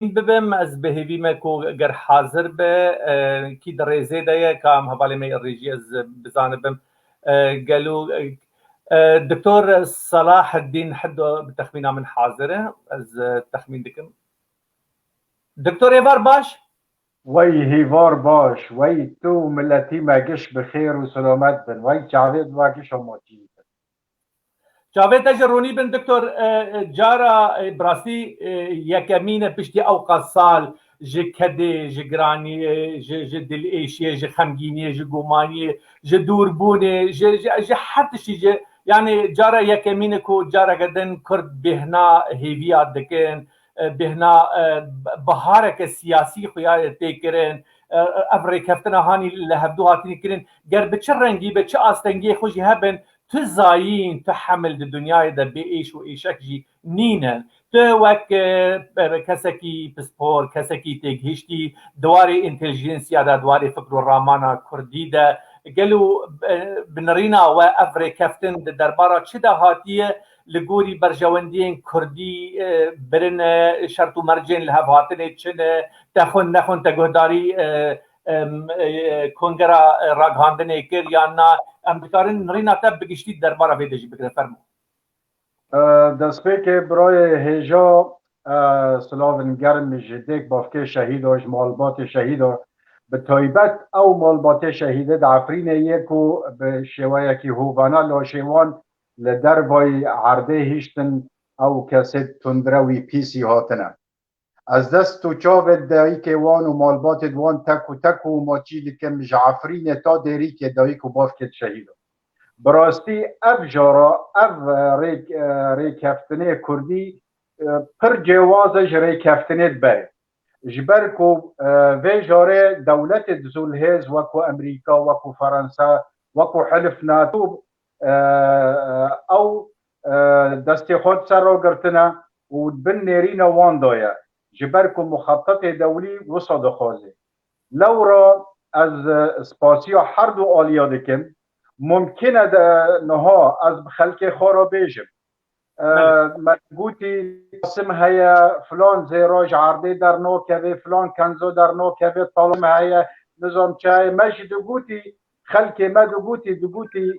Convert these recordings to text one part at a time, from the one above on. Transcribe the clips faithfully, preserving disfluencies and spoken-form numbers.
bibim, ez bi hêvî me ku ger hazir be, e, kî di rêzê de ye, ka em hevalê me rêjî ez bizanibim. E, gelo, e, e, Doktor Salaheddîn Hiddo bi texmîna min hazir e. Ez, e, texmîn dikim. Doktor Êvar baş? Wey hêvar baş, wey tu û miletî me giş bi xêr û selamet bin. Wey çavê we giş amaçî bin. Çavê te ji ronî bin, Doktor. E, e, cara, e, bi rastî, e, yekemîn e piştî ewqas sal ji kedê, ji giraniyê, ji, ji dilêşiyê, ji xemgîniyê, ji gumaniyê, ji dûrbûnê, ji, ji, ji her tiştî, ji, yani cara yekemîn e ku careke din Kurd bêhna hêviya dikin, e, bêhna, e, bihareke siyasî xuya tê kirin. E, ev rêkeftina hanî li hevdû hatîne kirin, ger bi çi rengî, bi çi astengiyê xwe jî hebin, tu zayîn, tu hemil di dinyayê de bê êş û êşek jî nîne. Tu wek, e, kesekî pispor, kesekî têgihiştî, di warê întelijensiya de, di warê fikr û ramana kurdî de, gelo, e, bi nirîna we ev rêkeftin di derbara çi de hatiye, li gorî berjewendiyên kurdî, e, birine, şert û mercên li hev hatinê çi ne, te xwend nexwend, te guhdarî, e, em, e, kongera, e, ragihandinê kir yan na, em dikarin nirîna te bi giştî derbara vê de jî bigirin. Fermo. E, destpêkê birayê hêja, e, silavin germ ji dêk bavkê şehîdo, ji malbatê şehîdo, bi taybet ew malbatê şehîdê di Efrînê yê ku bi şêweyekî hovana laşê wan li dervayî erdê hiştin, ew kesê tundrewî pîsî hatine. Ez dest û çavê dayikê wan û malbatê wan tek û tek û maçî dikim, ji Efrînê ta Dêrîkê dayik û bavkê şehîd in. Bi rastî ev jara, ev, e, rêk-, e, rêkeftinê kurdî, e, pir cêwaz e ji rêkeftinê di berê. Ji ber ku, e, vê jarê dewletê di zû lihêz wekû Emerîka, wekû Ferensa, wekû Hilif NATO, e, e, ew, e, destê xwe di ser re girtine û bin nêrîna wan daye. Ji ber ku muxetetê dewlî wisa dixwaze. Lewra ez, e, spasiya her du aliya dikim. Mumkin e de niha ez bi xelkê xwe re bêjim. E, Belê. Me gotî Qasim heye, filan zêra ji erdê dernakeve, filan kenzo dernakeve, talim heye, nizam çi heye. Me jî digotî, xelkê me digotî, digotî,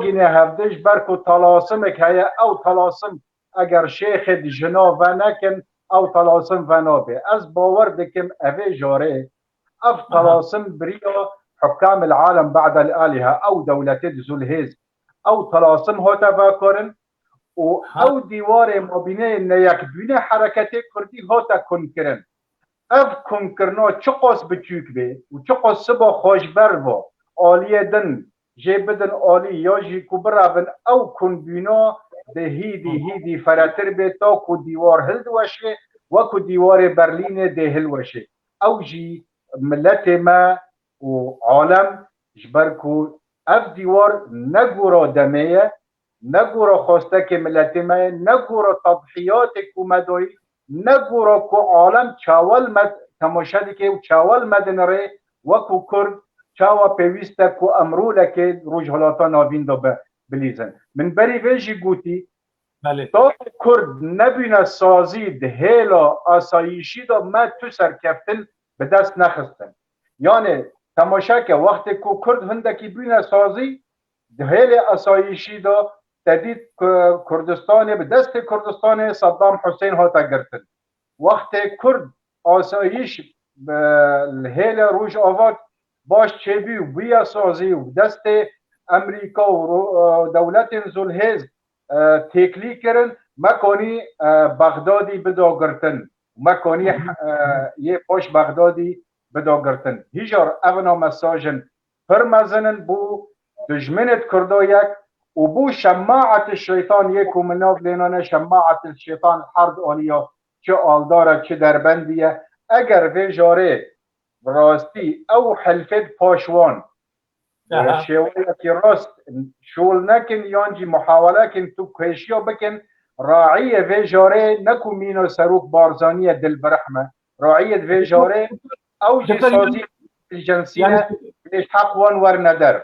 gîne hevdê ji ber ku talasimek heye, ew talasim eger şêxê di jina venekin, ew talasim venabe. Ez bawer dikim evê jarê ev talasim biriya hukam el alem ba'd el alihe, ew dewletê di zû lihêz, ew talasim hate vekirin û Ha. ew dîwarê mabîneyê neyekbûnê hereketê kurdî hate kunkirin. Ev kunkirina çiqas biçûk bê û çiqas siba xwe ji ber ve aliyê din jê bidin alî ya jî ku birevin, ew kunbûna dê hîdî hîdî feretir bê ta ku dîwar hildiweşê, wekû dîwarê Berlînê dê hilweşê. Ew jî miletê me û alem, ji ber ku ev dîwar ne gora demê ye, ne gora xwestekê miletê me ye, ne gora tedhiyatê ku me dayî, ne gora ku alem çawa li me temaşe dike û çawa li me dinire, wekû Kurd çawa pêwîst e ku em rolekê Rojhilata Navîn de bi-, bilîzin. Min berî vê jî gotî, Belê. Ta Kurd nebûne sazî di hêla asayîşî de me tu serkeftin bi dest nexistin. Yanê temaşe ke, wextê ku Kurd hindekî bûne sazî, di hêlê asayîşî de te dît ku Kurdistanê bi destê Kurdistanê Saddam Husên hate girtin. Wextê Kurd asayîş, e, li hêlê Rojava baş çêbû û bûye sazî û bi destê Emerîka û ro-, e, dewletên zû lihêz, e, têkilî kirin, me kanî, e, Bexdadî bida girtin. Me kanî, e, yê paş Bexdadî bida girtin. Hîjar evna mesajin pir mezin in bo dijminê Kurda yek û bo şemaet şeytan yê ku min nav lê nane, şemaet şeytan her du aliya, çi aldar e, çi derbendî ye. Eger vê jarê bi rastî ew helfê di paş wan, e, Aha. şêweyekî rast şol nekin yan jî muhawele kin tu kêşiya bikin, raiyê vê jarê ne ku mîna Serok Barzanî ye, Dilbirehme. Raiyê vê jarê ew jî Doktor, sazî intelijensî ne, yanî lê heq wan werne der.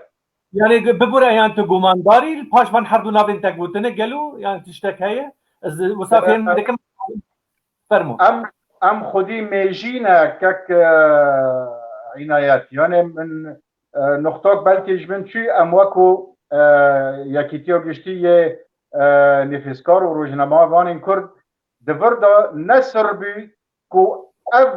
Yanî bibûre yan tu gumandarî li paş van her du navên te gotinê gelo, yan tiştek heye? Ez wisa fêm dikim. Fermo. Em, em xwedî mêjî ne kek, e, Înayet. Yani min, e, nuxtak belkî ji min çû, em wekû, e, Yekîtiya Giştî yê, e, Nivîskar û Rojnamevanên Kurd di vir de ne sir bû ku ev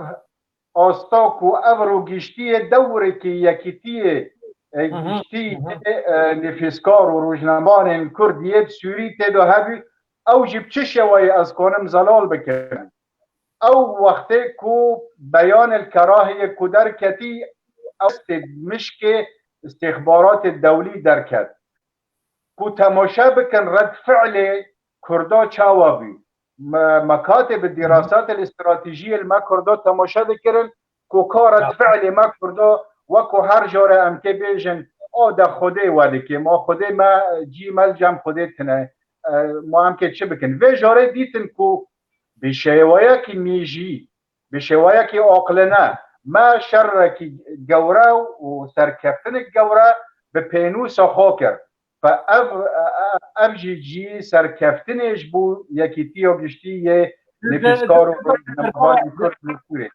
asta ku ev rûgiştiyê dewrekî yekîtiyê, e, Hı hı, giştî hı hı. yê, e, nivîskar û rojnamevanên Kurd yê di Sûrî tê de hebû, ew jî bi çi şêweyê ez kanim zelal bikim? Ew wextê ku beyanê kerahiyê ku derketî, ew tê mişkê îstîxbaratê dewlî derket. Ku temaşe bikin red fiilê Kurda çawa bû. Me, me katê bi dîrasatê li stratejiyê li me Kurda temaşe dikirin ku ka red Ya. fiilê me Kurda weko her jare em kê bêjin, o de Xwedê we dikê, ma Xwedê me cî me li cem Xwedê tine. E, ma em kê çi bikin? Vê jare dîtin ku bi şêweyekî mîjî, bi şêweyekî aqilane me şerekî gewre û serkeftinek gewre bi pênûsa xwe kir. Fe ev, ev jî cî serkeftinê ji bo yekîtiya giştî yê nivîskar û rojnamevanên Kurd li Sûrê.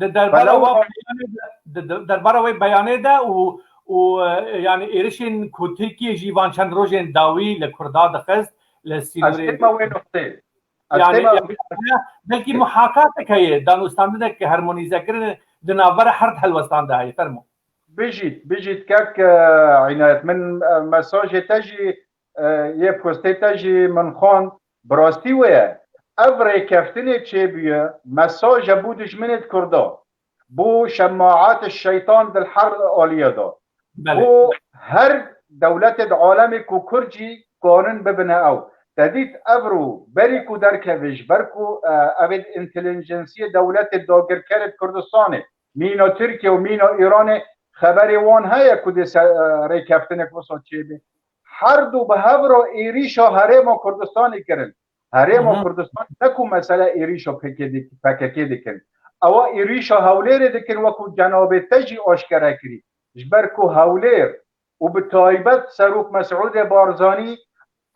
Di derbara Belaw wa beyanê de, di, di derbara wê beyanê de û, û, e, yani êrişên ku Tirkiye jî van çend rojên dawî li Kurda dixist, li Ez sînorê têma wê noqtê. Ez Yani, têma yani, belkî muhakat heye, danûstandinek harmonîze kirin di navbera her helwestan de heye. Fermo. Bijît, bijît kek, e, Înayet. Min, e, mesajê te jî, e, yê postê te jî min xwend. Bi rastî wê ye. Ev rêkeftinê çêbûye, mesaje bû dijminê di Kurda. Bû şemaat şeytan di her aliyê de. Belê. Bû her dewletê di alemê ku Kurd jî kanin bibine ew. Te dît evro berî ku derkeve ji ber ku, e, ev ê intelijensiyê dewletê dagirkerê di Kurdistanê, mîna Tirkiye û mîna Îranê xeberê wan heye ku dê se-, e, rêkeftinek wisa çêbe. Her du bi hev re êrîşa Herêma Kurdistanê kirin. Herêma Hı hı. Kurdistan ne ku mesele êrîşa P K K dik-, P K K dikin. Ewa êrîşa Hewlêrê dikin wekû cenabê te jî aşkere kirî. Ji ber ku Hewlêr û bi taybet Serok Mesûdê Barzanî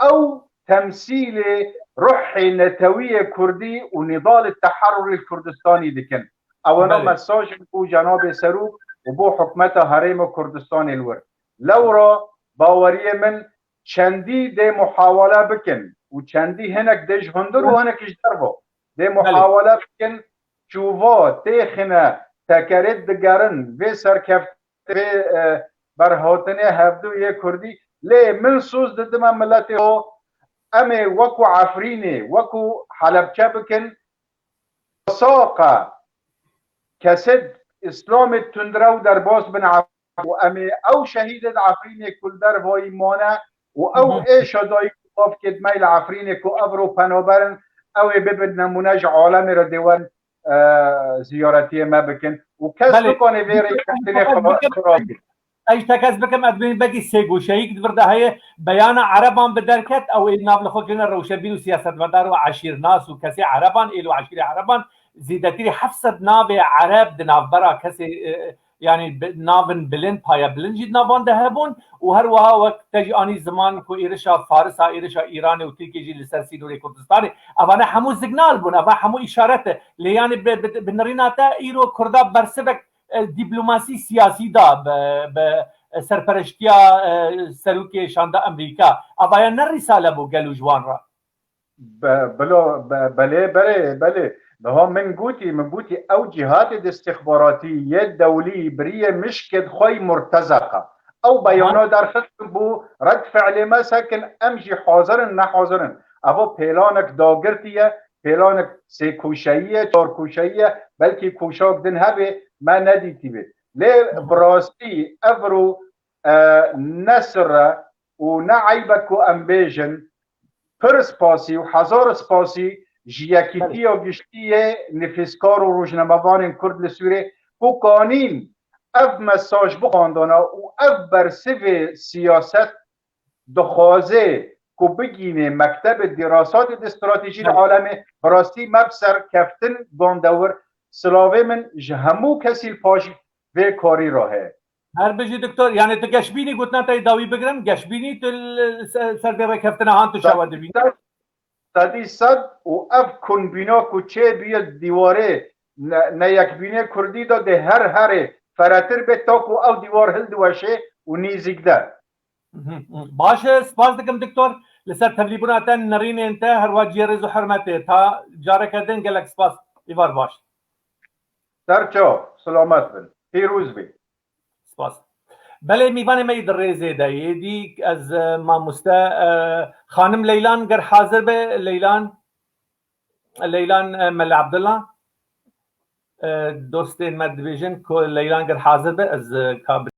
ew temsîlê ruhê netewî yê Kurdî û nîdalê teherûrê li Kurdistanî dikin. Ewana Belê. mesaj in bo cenabê Serok û bo hikûmeta Herêma Kurdistanê li wir. Lewra baweriyê min çendî dê muhawele bikin û çendî hinek dê ji hundir û hinek ji derve dê Belê. muhawele bikin, çûva têxine tekerê digerin vê serkeft-, vê, e, berhatinê hevdû yê Kurdî. Lê min soz didime miletê xwe, em ê wekû Efrînê, wekû Helebçe bikin, saqa kesê Îslamê tundrew derbas bin û em ê ew şehîdê di Efrînê ku li dervayî mane û ew Hı hı. êşa dayik û bavkê di me li Efrînê ku evro penaber in, ew ê bibin nemûne ji alemê re dê werin, e, ziyaretiyê me bikin û kes Belê. nikane vê rêkeftinê Bikin, xira-, bikin. xirabî. Ez ji te kes bikim, ez bînim belkî sêgoşeyîk di vir de heye, beyana Ereban bi derket, ew ê nav li xwe kirine rewşebîr û siyasetmedar û eşîrnas û kesê Ereban, êl û eşîrê Ereban, zêdetirî heft sed navê Ereb di navbera kesê, e, yani bi-, navin bilind, paye bilind jî di navan de hebûn û her wiha wek te jî anî ziman ku êrişa Farisa, êrişa Îranê û Tirkiyê jî li ser sînorê Kurdistanê. Evane hemû signal bûn, eva hemû îşaret e. Lê yani bi, bi, bi nirîna te îro Kurda bersivek, e, dîplomasî siyasî da bi, bi serpereştiya, e, serokê şanda Amerîka. Eva ya ne rîsale bû gelo ji wan re. Be-, bilo, be-, belê, belê, belê. Niha min gotî, min gotî ew cîhatê de istixbaratî yê dewlî biriyê mişkê xwe yî murtezeqa. Ew beyana derxistin bû red fiilê me sekin, em jî hazir in, ne hazir in. Eva pêlanek dagirtî ye, pêlanek sê koşeyî ye, çar koşeyî ye, belkî koşak din hebe, me nedîtî bê. Lê bi rastî evro, e, ne sir e û ne eyb e ku em bêjin, pir spasî û hezar spasî ji Yekîtiya Giştî yê Nivîskar û Rojnamevanên Kurd li Sûrê ku kanîn ev mesaj bixwandana û ev bersivê siyaset dixwaze ku bigîne mektebê dîrasatê di stratejî li Belê. alemê, bi rastî me bi serkeftin gandewir. Silavê min ji hemû kesî li paş vê karî re heye. Her bijî doktor, yani tu geşbînî gotina te yê dawî bigirim, geşbînî tu li se-, ser vê rêkeftina han tu Ser-, çawa dibînî? ser-, sedî sed û ev kunbîna ku çêbûye dîwarê ne-, neyekbînê kurdî de dê her herê feretir bê ta ku ew dîwar hildiweşê û nîzîk de. Baş e, spas dikim doktor. Li ser tevlîbûna te, nerînên te, her wa ciyê rêz û hurmetê. Ta careke din gelek spas. Îvar baş. Ser çav, silamet bin. Pîroz bî. Spas. Belê, mîvanê me yî di rêzê de yê. Dî ez, e, mamoste, e, xanim Leylan ger hazir be, Leylan, Leylan, e, Mele Abdullah, e, dostên me dibêjin ku Leylan ger hazir be, ez, e, ka